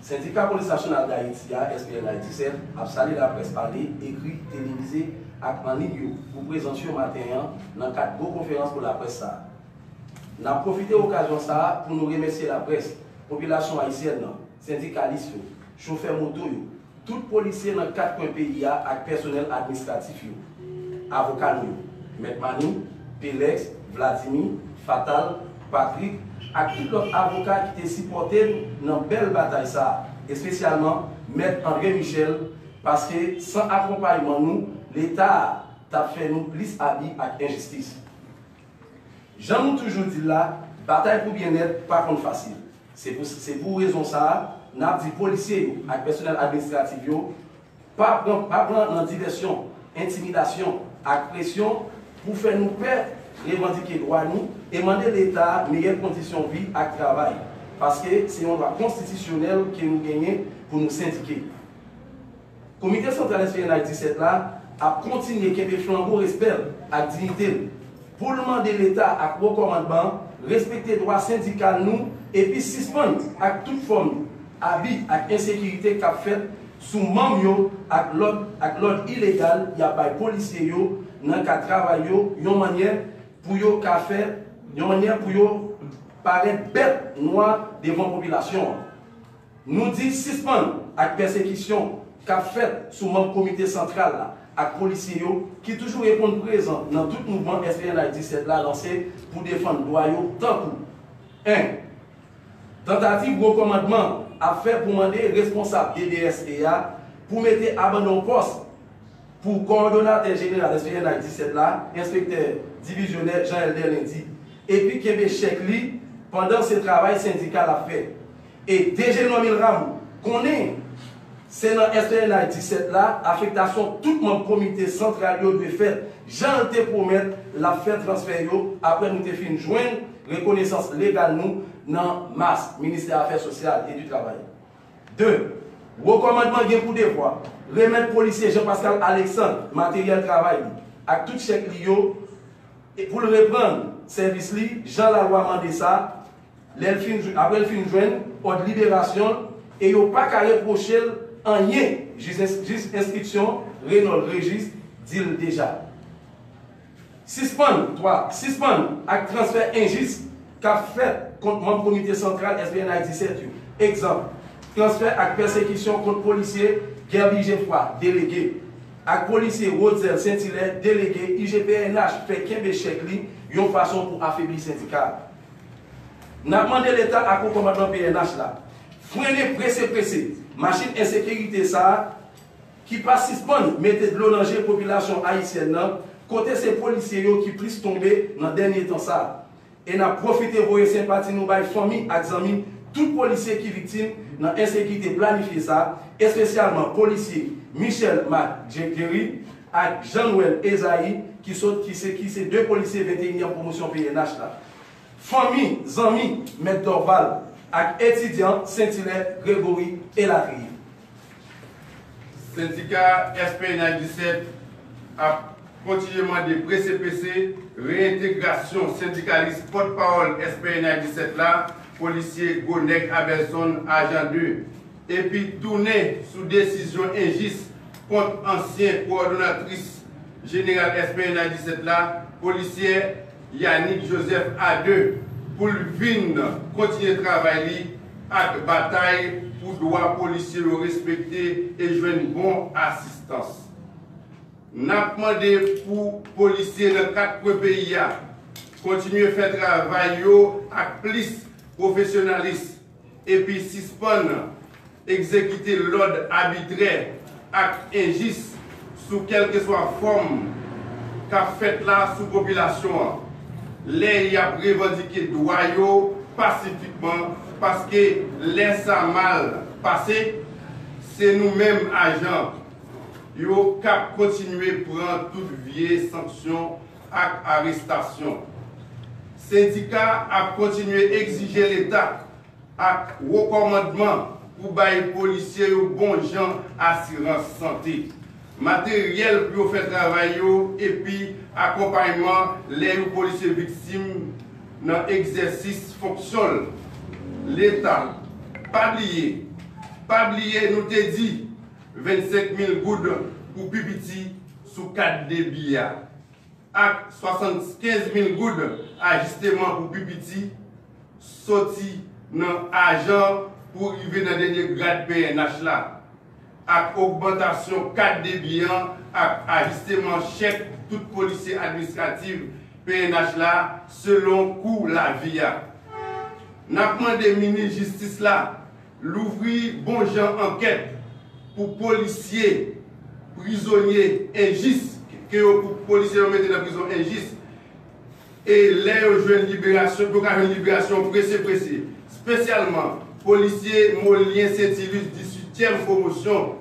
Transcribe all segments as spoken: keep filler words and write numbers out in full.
Sendika Polis Nasyonal Dayiti a, S P N I disèt, ap salye laprès pale, ekri, televize ak an liy yo pou prezans yo maten an nan kad gwo konferans pou laprès sa a. N ap pwofite okazyon sa a pou nou remèsye laprès, popilasyon ayisyèn nan, sendikalis yo, chofè moto yo, tout polisye nan kat kwen peyi a ak pèsonèl administratif yo, avoka nou yo, Mèt Mani, Pelex, Vladimir, Fatal, Patrick, ak tout lòt avoka ki te sipòte n nan bèl batay sa a, espesyalman Mèt André Michel, paske san akonpayman nou, Leta a t ap fè nou plis abi ak enjistis. Jan nou toujou di l la, batay pou byennèt pa konn fasil. Se pou, se pou rezon sa a, n ap di polisye yo ak pèsonèl administratif yo pa pran, pa pran nan divèsyon, entimidasyon ak presyon pou fè nou pè revandike dwa nou e mande Leta a meyè kondisyon vi ak travay, paske se yon dwa konstitisyonèl ke nou genyen pou nou sendike. Komite Santral S P N I disèt la ap kontinye kenbe flanbo respè l ak diyite l pou l mande Leta ak Wo Kòmandman an respekte dwa sendikal nou epi sispann ak tout fòm abi ak ensekirite k ap fèt sou manm yo ak lòd, ak lòd ilegal y ap bay polisye yo nan kad travay yo, yon mannyè pou yo ka fè, yon mannyè pou yo parèt bèt nwa devan popilasyon an. Nou di sispann ak pèsekisyon k ap fèt sou manm Komite Santral la ak polisye yo ki toujou reponn prezan nan tout mouvman S P N I disèt la lanse pou defann dwa yo, tankou, en, tantativ Wo Kòmandman ap fè pou mande responsab D D S E a pou mete abandon pòs pou kowòdonatè jeneral S P N I disèt la, enspektè divizyonè Jean Helder Lendy, epi kenbe chèk li pandan se travay sendika l ap fè. E D G Normil Rameau konnen se nan S P N I disèt la afektasyon tout manm komite santral yo dwe fèt, jan l te pwomèt l ap fè transfè yo apre nou te fin jwenn rekonesans legal nou nan mas Ministè Afè Sosyal e di Travay. De, Wo Kòmandman gen pou devwa remèt polisye Jean Pascal Alexandre materyèl travay li ak tout chèk li yo e pou l reprann sèvis li jan lalwa mande sa, lè l fin, apre l fin jwenn òd liberasyon l, e yo pa ka repwoche l anyen, jij, jij enstriksyon Renold Régis di l deja. Sispann, twa, sispann ak transfè enjis k ap fèt kont manm Komite Santral S P N I disèt yo. Egzanp, transfè ak pèsekisyon kont polisye Guerby Geffroy, delege, ak polisye Rodzel Saint-Hilaire, delege I G P N H, fè kenbe chèk li yon fason pou afebli sendika a. N ap mande Leta ak Wo Kòmandman P N H la frennen prese prese machin ensekirite sa a ki pa sispann mete dlo nan je popilasyon ayisyèn nan, kote se polisye yo ki plis tonbe nan dènye tan sa a. E n ap pwofite voye senpati nou bay fanmi ak zanmi tout polisye ki viktim nan ensekirite planifye sa a, espesyalman polisye Michel Marc Gregory ak Jean Noël Esaïe, ki sot, ki se, ki se de polisye venteyinyèm pwomosyon P N H la, fanmi, zanmi Mèt Dorval ak etidyan Saint-Hilaire, Gregory, elatriye. Sendika S P N I disèt ap kontinye mande prese prese reyentegrasyon sendikalis pòtpawòl S P N I disèt la, polisye Gwo Nèg Abelson, ajan de, epi tounen sou desizyon enjis kont ansyen kowòdonatris jeneral S P N I disèt la, polisye Yanick Joseph a de, pou l vin kontinye travay li ak batay pou dwa polisye yo respekte e jwenn bon asistans. N ap mande pou polisye nan kat kwen peyi a kontinye fè travay yo ak plis pwofesyonalis epi sispann egzekite lòd abitrè ak enjis sou kèlkeswa fòm k ap fèt la sou popilasyon an, lè y ap revandike dwa yo pasifikman, paske lè sa mal pase, se nou menm ajan yo k ap kontinye pran tout vye sanksyon ak arestasyon. Sendika ap kontinye egzije Leta ak Wo Kòmandman pou bay polisye yo bon jan asirans sante, materyèl pou yo fè travay yo epi akonpayman lè yon polisye viktim nan egzèsis fonksyon l. Leta, pa bliye, Pa bliye nou te di vennsenk mil goud pou pi piti sou kat debi a, ak swasannkenz mil goud ajisteman pou pi piti, soti nan ajan pou rive nan dènye grad P N H la, ak ogmantasyon kat debi an ak ajisteman chèk tout polisye administratif P N H la selon kou lavi a. N ap mande minis jistis la louvri bon jan ankèt pou polisye prizonye enjis, ke yo, pou polisye yo mete nan prizon enjis, e lè yo jwenn liberasyon, pou yo ka jwenn liberasyon prese prese, espesyalman polisye Molien Saintilus, dizuityèm pwomosyon,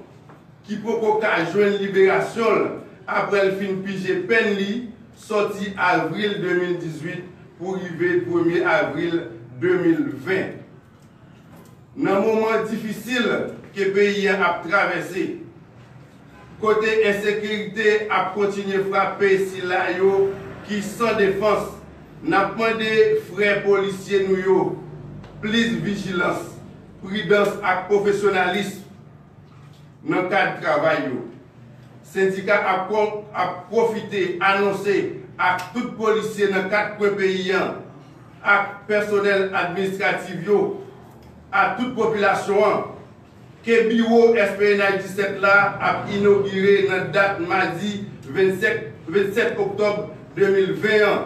ki poko ka jwenn liberasyon l apre l fin pije pèn li sòti avril de mil dizuit pou rive premye avril de mil ven. Nan moman difisil ke peyi a ap travèse, kote ensekirite ap kontinye frape sila yo ki san defans, n ap mande frè polisye nou yo plis vijilans, pridans ak pwofesyonalis nan kad travay yo. Sendika ap, ap pwofite anonse ak tout polisye nan kat kwen peyi an ak pèsonèl administratif yo, a tout popilasyon an, ke biwo S P N H disèt la ap inogire nan dat madi vennsèt, vennsèt oktòb de mil ven an,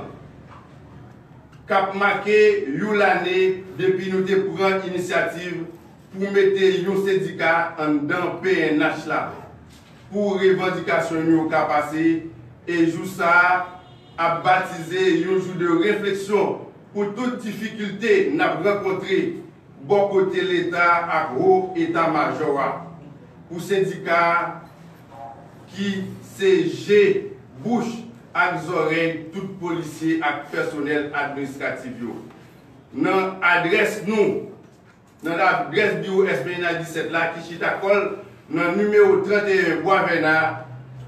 k ap make yon lane depi nou te pran inisyativ pou mete yon sendika anndan P N H la, pou revandikasyon nou yo ka pase, e jou sa a ap batize yon jou de refleksyon pou tout difikilte n ap rankontre bò kote Leta ak Wo Eta Majò a, pou sendika a ki se je, bouch ak zòrèy tout polisye ak pèsonèl administratif yo. Nan adrès nou, nan adrès biwo S P N H disèt la ki chita kò l nan nimewo trannteyen Bwa Vèna,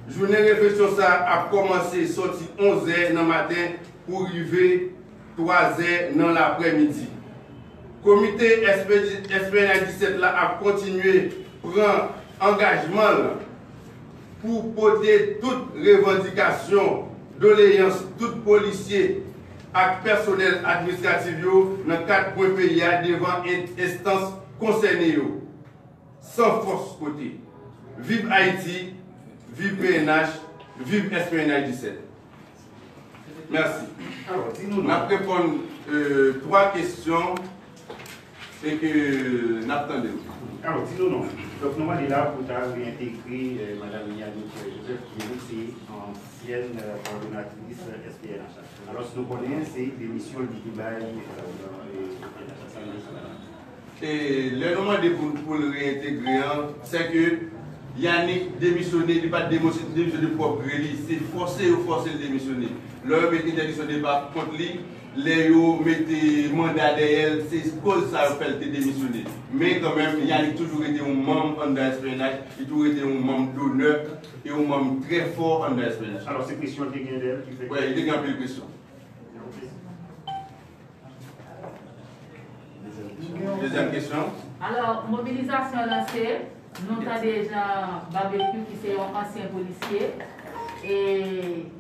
jounen refleksyon sa a ap kòmanse sòti onzè nan maten pou rive twazè nan laprèmidi. Komite S P N H disèt la ap kontinye pran angajman l pou pote tout revandikasyon, doleyans tout polisye ak pèsonèl administratif yo nan kat kwen peyi a devan en-, enstans konsène yo, san fòs kote. Viv Ayiti, viv P N H, viv S P N H disèt. Mèsi. Alò, di nou non. N ap reponn, euh, twa kesyon e ke n ap tande w. Alò, di nou non. Donk, nou mande la pou ta reentegre, euh, Madam Yanick Joseph, ki li se ansyèn, euh, kowòdonatris S P N H la. Alò, nou konnen se demisyon li te bay, euh, nan, euh, S P N H la. Sa nou bezwen la. E lè nou mande pou, pou l reentegre an, sèke Yanick demisyone, li pa t demisyone, demisyone de pwòp gre li, se fòse yo fòse l demisyone. Lè yo mete entèdiksyon depa kont li, lè yo mete manda dèyè l, se koz sa yo fè l te demisyone. Men kanmenm, Yanick toujou rete yon manm anndan S P N H, li toujou rete yon manm donè e yon manm trè fò anndan S P N H. Alò, se presyon l te gen dèyè l ki fè. Wi, li te gen anpil presyon. Dezyèm kesyon. Alò, mobilizasyon lanse, nou tande jan Babekyou, ki se yon ansyen polisye, e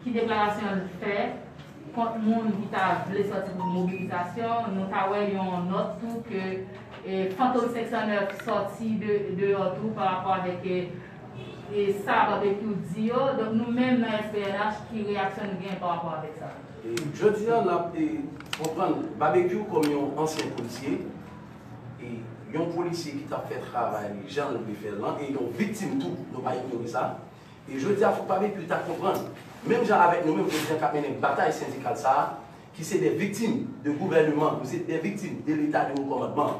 ki deklarasyon l fè kont moun ki ta vle sòti pou mobilizasyon. Nou ta wè yon nòt tou ke, e, Fantom senk san nèf sòti de, deyò tou pa rapò avèk, e, e sa Babekyou di yo. Donk, nou menm nan S P N H, ki reyaksyon nou gen pa rapò avèk sa? E jodi a, n ap, e, konprann Babekyou kòm yon ansyen polisye, e yon polisye ki t ap fè travay li jan l dwe fè l lan, e yon viktim tou, nou pa inyore sa. E jodi a, fòk Babekyou ta konprann, menm jan avèk nou menm, jodi a, k ap mennen batay sendikal sa a, ki se de viktim de gouvèneman, ki se de viktim de leta de wo kòmandman.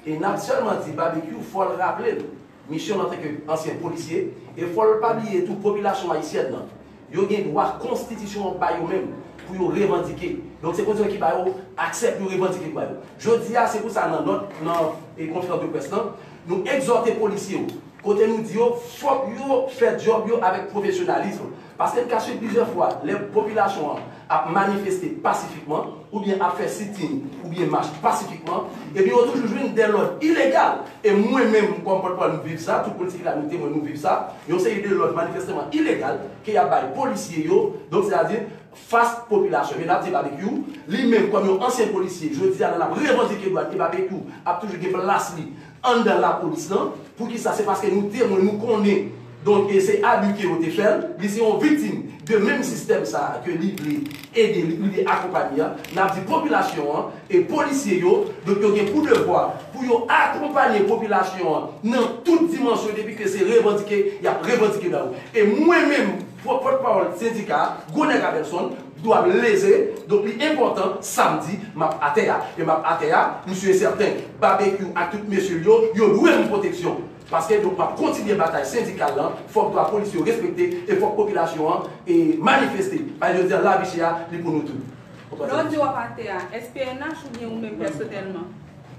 E n ap sèlman di Babekyou, fò l raple l misyon l antanke ansyen polisye, e fò l pa bliye tou popilasyon ayisyèn nan, yo gen dwa konstitisyon an ba yo menm pou yo revandike. Donk, se konstitisyon ki ba yo aksè pou yo revandike dwa yo. Jodi a, se pou sa nan nòt, nan e konferans de près lan, nou egzòte polisye yo, kote nou di yo, fòk yo fè djòb yo avèk pwofesyonalizm. Paske n ka swiv plizyè fwa, lè popilasyon an ap manifeste pasifikman, oubyen ap fè sitin, oubyen mach pasifikman, epi yo toujou jwenn de lòd ilegal. E mwen menm, kòm pòtpawòl, m viv sa, tout polisye ki la, nou temwen, nou viv sa, yon seri de lòd manifesteman ilegal ke y ap bay polisye yo, donk, sètadi, fas popilasyon. Men n ap di Babekyou, li menm kòm yon ansyen polisye, jodi a la n ap revandike dwa l, e Babekyou ap toujou gen plas li anndan lapolis lan. Poukisa? Se paske nou temwen, nou konnen. Donk, e se abi ke yo te fè l. Li se yon viktim de menm sistèm sa a ke li vle ede, li, li vle akonpanye a. N ap di popilasyon an e polisye yo, donk, yo gen pou devwa pou yo akonpanye popilasyon an nan tout dimansyon, depi ke se revandike, y ap revandike dwa yo. E mwen menm, pò-, pòtpawòl sendika a, Gwo Nèg Abelson, dwa m leze, donk li enpòtan, samdi, m ap atè a. E m ap atè a, m si e sèten, Babekyou ak tout mesye l yo, yo dwe m pwoteksyon. Paske, donk, m ap kontinye batay sendikal lan, fòk dwa polisye yo respekte, e fòk popilasyon an, e, manifeste. Paske jodi a, lavi chè a, li pou nou tout. Lè w di w ap atè a, S P N H oubyen ou menm pèsonèlman?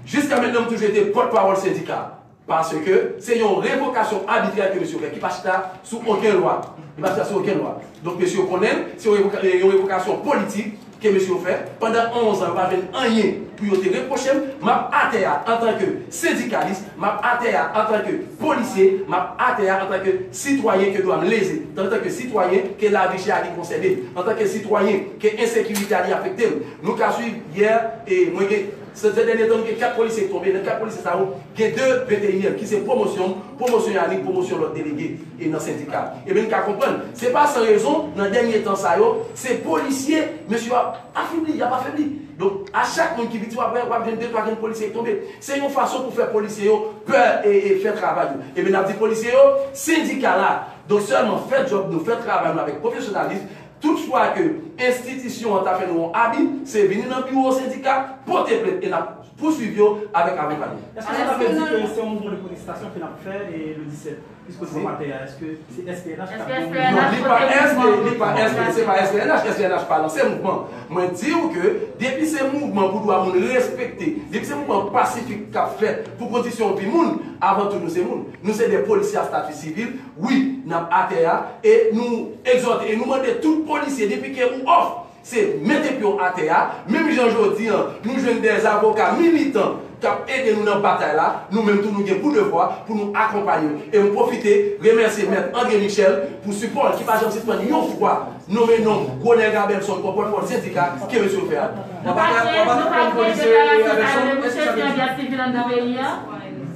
Jiska mentnan, m toujou ete pòtpawòl sendika a. Paske se yon revokasyon abitrè ke mesye yo fè, ki pa chita sou okenn lwa. Li pa chita sou okenn lwa. Donk, mesye yo konnen l, se yon revoka-, yon revokasyon politik ke mesye yo fè. Pandan onz an, yo pa jwenn anyen pou yo te repwoche m. M ap atè a antanke sendikalis, m ap atè a antanke polisye, m ap atè a antanke sitwayen ke dwa m leze, antanke sitwayen ke lavi chè a li konsène, antanke sitwayen ke ensekirite a li afekte m. Nou ka swiv yè, e mwen gen Se, se dènye tan, nou gen kat polisye ki tonbe. Nan kat polisye sa yo, gen de V T I M ki se pwomosyon m, pwomosyon Yanick, pwomosyon lòt delege e nan sendika. Ebyen, n ka konprann. Se pa san rezon, nan dènye tan sa yo, se polisye, mesye yo ap afebli, y ap afebli. Donk, a chak moun ki viktim, w ap wè, w ap jwenn de, twa grenn polisye ki tonbe. Se yon fason pou fè polisye yo pè e, e fè travay yo. Ebyen, n ap di polisye yo, sendika la, donk sèlman fè djòb nou, fè travay nou avèk pwofesyonalism, Tout fwa ke enstitisyon an ta fè nou yon abi, se vini nan biwo sendika, pote plent e n ap pouswiv yo avèk avoka nou. Èske sa ta vle di ke se yon mouvman de pwotestasyon ke n ap fè, e, le disèt? Piske se yon atè a, èske se S P N H k ap... Non, li pa S P, li pa S P, se pa S P N H, S P N H pa lanse mouvman. Mwen di w ke depi se mouvman pou dwa moun respekte, depi se mouvman pasifik k ap fèt pou kondisyon vi moun, avan tou nou se moun. Nou se de polisye a stati sivil, wi, n ap atè a, e nou egzòte, e nou mande tout polisye, depi ke ou off, se mete pye w atè a. Menm jan jodi an, nou jwenn de avoka militan k ap ede nou nan batay la, nou menm tou nou gen pou devwa pou nou akonpanye yo. E m pwofite remèsye Mèt Andre Michel pou sipò l ki pa janm sispann yon fwa nonmen non Gwo Nèg Abelson kòm pòtpawòl sendika ke mesye yo fè a. Nou pa kwè, nou pa kwè deklarasyon sa yo, mesye, se yon gè sivil anndan peyi a.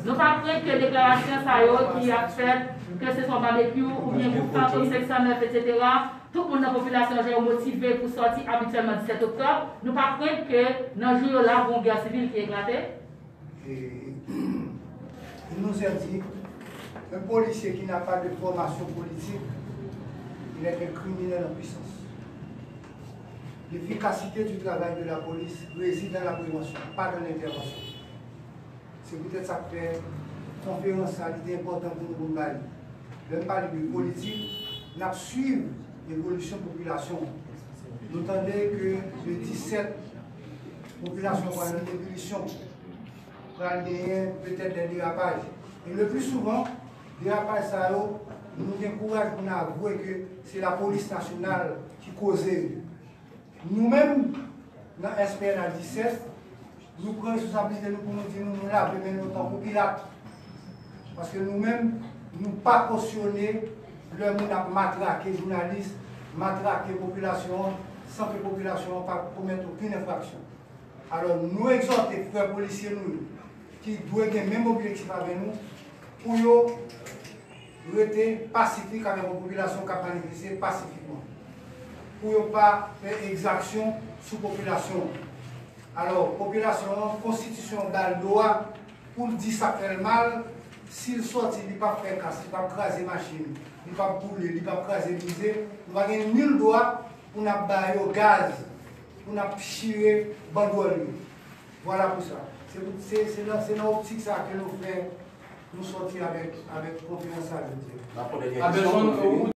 Nou pa kwè ke deklarasyon sa yo ki ap fèt, ke se swa Babekyou oubyen gwoup Fantom senk san nèf, etsetera, tout moun nan popilasyon an, jan yo motive pou sòti abityèlman disèt oktòb, nou pa kwè ke nan jou yo la, gen yon gè sivil ki eklate? Et il nous est dit, un policier qui n'a pas de formation politique, il est un criminel en puissance. L'efficacité du travail de la police réside dans la prévention, pas dans l'intervention. Se poutèt sa k fè konferans sa, li te enpòtan pou nou, pou n ba li. Lè n pale de politik, n ap swiv evolisyon popilasyon an. Nou tande ke le disèt, popilasyon an pral nan ebulisyon, pral genyen petèt de derapaj. E le pli souvan, derapaj sa yo, nou gen kouraj pou n avwe ke se lapolis nasyonal ki koze yo. Nou menm, nan S P N H disèt, nou pran responsablite nou pou nou di nou, nou lave men nou tankou Pilat. Paske nou menm, nou pa kosyone lè moun ap matrake jounalis, matrake popilasyon an, san ke popilasyon an pa komèt okenn enfraksyon. Alò, nou egzòte frè polisye nou yo, ki dwe gen menm objektif avè nou, pou yo rete pasifik avèk yon popilasyon k ap manifeste pasifikman, pou yo pa fè egzaksyon sou popilasyon an. Alò, popilasyon an, konstitisyon an ba l dwa pou l di sa k fè l mal. Si l sòti, li p ap fè kas, li p ap kraze machin, li p ap boule, li p ap kraze brize, nou pa gen nil dwa pou n ap ba yo gaz, pou n ap chire bandwòl yo. Vwala pou sa. Se pou, se, se nan, se nan optik sa ke nou fè, nou sòti avèk, avèk konferans sa jodi a. N ap pran dènye kesyon pou nou fini.